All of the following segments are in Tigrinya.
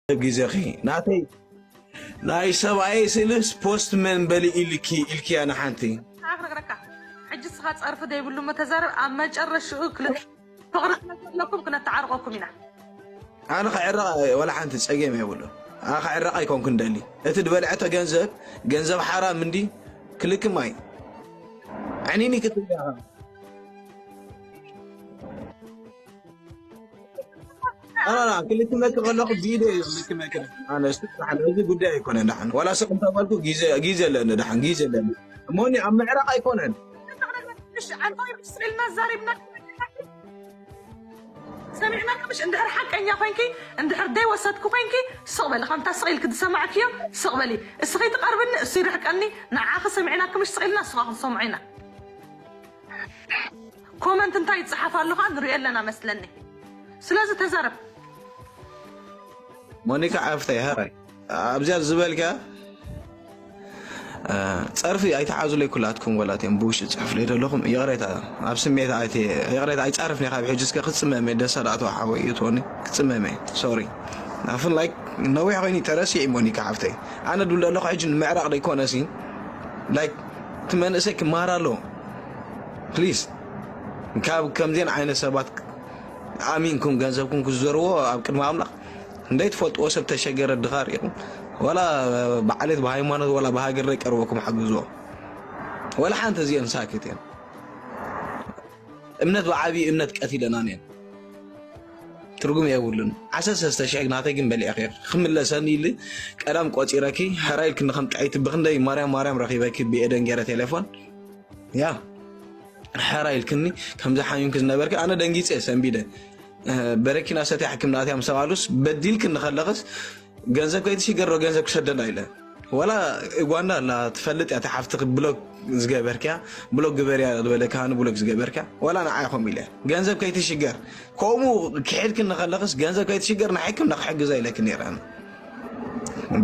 ግዜኺ ናተይ ናይ ሰብኣየይ ስእልስ ፖስት መን በሊ ኢልኪ ኢልኪያ ንሓንቲ ኣኽረግረካ ሕጂ ስኻ ጸርፊ ዘይብሉ መተዛረብ ኣብ መጨረሽኡ ክልተ ፍቕሪ ስለዘለኩም ክነተዓርቀኩም ኢና። ኣነ ክዕረቕ ወላ ሓንቲ ጸገም የብሉ። ኣነ ክዕረቕ ኣይኮንኩን ደሊ። እቲ ዝበልዐቶ ገንዘብ ገንዘብ ሓራም እንዲ ክልክም ኣይ ዕኒኒ ክትብያ ኣላላ ክልክመኪ ከለኹ ብኢደ እዩ ክልክመኪ። ኣነ እሱ ደሓን እዚ ጉዳይ ኣይኮነን ደሓን ዋላ ስቕ እንተበልኩ ግዜ ኣለኒ ደሓን ግዜ ኣለኒ እሞኒ ኣብ ምዕራቕ ኣይኮነን። ስዕልና ዛሪብና ሰሚዕናካ ምሽ እንድሕር ሓቀኛ ኮይንኪ እንድሕር ደይ ወሰድኩ ኮይንኪ ስቕ በሊ ከምታ ስቕ ኢልኪ ዝሰማዕክዮ ስቕ በሊ። እስኺ ትቐርብኒ እሱ ይርሕቀኒ። ንዓኺ ሰሚዕናካ ምሽ ስቕ ኢልና ንስኻ ክንሰምዖ ኢና። ኮመንት እንታይ ይፅሓፍ ኣሎ ከዓ ንሪኦ ኣለና መስለኒ። ስለዚ ተዛረብ። ሞኒካ ዓፍተይ ሃራይ ኣብዚኣ ዝበልካ ጸርፊ ኣይተሓዙለይ ኩላትኩም ወላትዮም ብውሽጢ ጽሕፍለይ ዘለኹም ይቕሬታ ኣብ ስሜት ይቕሬታ ኣይጻርፍኒ ካብ ሕጂ እስከ ክጽመመ ደሳ ዳኣተዋ ሓወይ እትወኒ ክጽመመ ሶሪ ኣፍን ላይክ ነዊሕ ኮይኑ ተረሲዒ ሞኒካ ሓፍተይ ኣነ ድብል ዘለኹ ሕጂ ንምዕራቕ ደይኮነሲ ላይክ እቲ መንእሰይ ክመሃር ኣለዎ ፕሊዝ ካብ ከምዚን ዓይነት ሰባት ኣሚንኩም ገንዘብኩም ክዘርዎ ኣብ ቅድሚ ኣምላኽ እንደይትፈልጥዎ ሰብ ተሸገረ ድኻ ርኢኹም ዋላ ብዓሌት ብሃይማኖት ዋላ ብሃገር ደይቀርበኩም ሓግዝዎ ዋላ ሓንቲ እዚአን ሳክት እየን እምነት ብዓብዪ እምነት ቀቲለናን እየን ትርጉም የብሉን ዓሰርተ ሰለስተ ሽሕ ናተይ ግን በሊዐ ክምለሰኒ ኢሊ ቀዳም ቆፂረኪ ሕራይ ኢልክኒ ከም ጥዐይቲ ብክንደይ ማርያም ማርያም ረኺበኪ ብኤደን ገይረ ቴሌፎን ያ ሕራይ ኢልክኒ ከምዚ ሓሚምኪ ዝነበርኪ ኣነ ደንጊፀ ሰንቢደ በረኪና ሰትያ ሕክምና ኣትያ ምስ ኣባሉስ በዲልክኒ ከለኽስ ገንዘብ ከይትሽገር ዶ ገንዘብ ክሰደላ ኢለ ወላ ኡጋንዳ ኣላ ትፈልጥ እያ ተሓፍትኺ ብሎክ ዝገበርክያ ብሎክ ግበርያ ዝበለካ ሃኒ ብሎክ ዝገበርክያ ወላ ንዓይ ከምኡ ኢለ ገንዘብ ከይትሽገር ከምኡ ክሒድክኒ ከለኽስ ገንዘብ ከይትሽገር ንሓይክምና ክሕግዛ ኢለኪ ነይረ ኣነ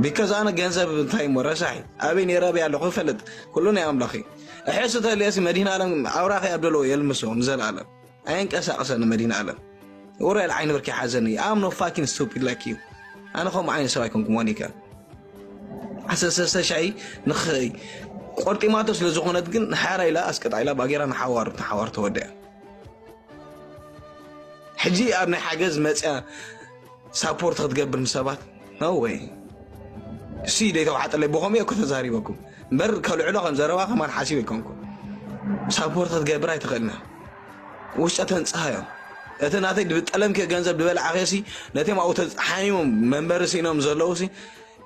ቢካዝ ኣነ ገንዘብ እንታይ እሞ ረሳሒ ኣበይ ነይረ ኣበይ ኣለኹ ይፈልጥ ኩሉ ናይ ኣምላኽ እዩ እሕሱ ተልየሲ መድህን ኣለም ኣውራኺ ኣብ ደለዎ የልምሶ ንዘለኣለም ኣየንቀሳቕሰኒ መድህን ኣለም ውረል ዓይኒ ብርኪ ሓዘኒ I'm no fucking stupid like you ኣነ ከምኡ ዓይነት ሰብ ኣይኮንኩ ሞኒካ ዓሰርተ ሰለስተ ሻይ ንኸይ ቆርጢማቶ ስለ ዝኾነት ግን ንሓራ ኢላ ኣስቀጣ ኢላ ባጌራ ንሓዋር ንሓዋር ተወደያ ሕጂ ኣብ ናይ ሓገዝ መፅያ ሳፖርት ክትገብር ንሰባት ነው ወይ እሱ ደይተዋሓጠለይ ብኸምኡ እኮ ተዛሪበኩም እምበር ከልዕሎ ከም ዘረባ ከማን ሓሲብ ኣይኮንኩ ሳፖርት ክትገብር ኣይትኽእልና ውሽጠ ተንፅሃዮም እቲ ናተይ ብጠለምኪ ገንዘብ ዝበልዓኸሲ ነቶም ኣብኡ ተሓሚሞም መንበሪ ሲኖም ዘለውሲ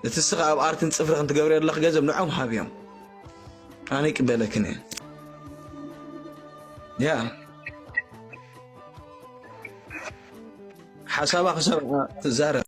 እቲ ስኻ ኣብ ኣርትን ፅፍሪ ክንትገብር ኣለኽ ገንዘብ ንዖም ሃብዮም ኣነ ይቅበለክን እየ ያ ሓሳባ ክሰብ ትዛረብ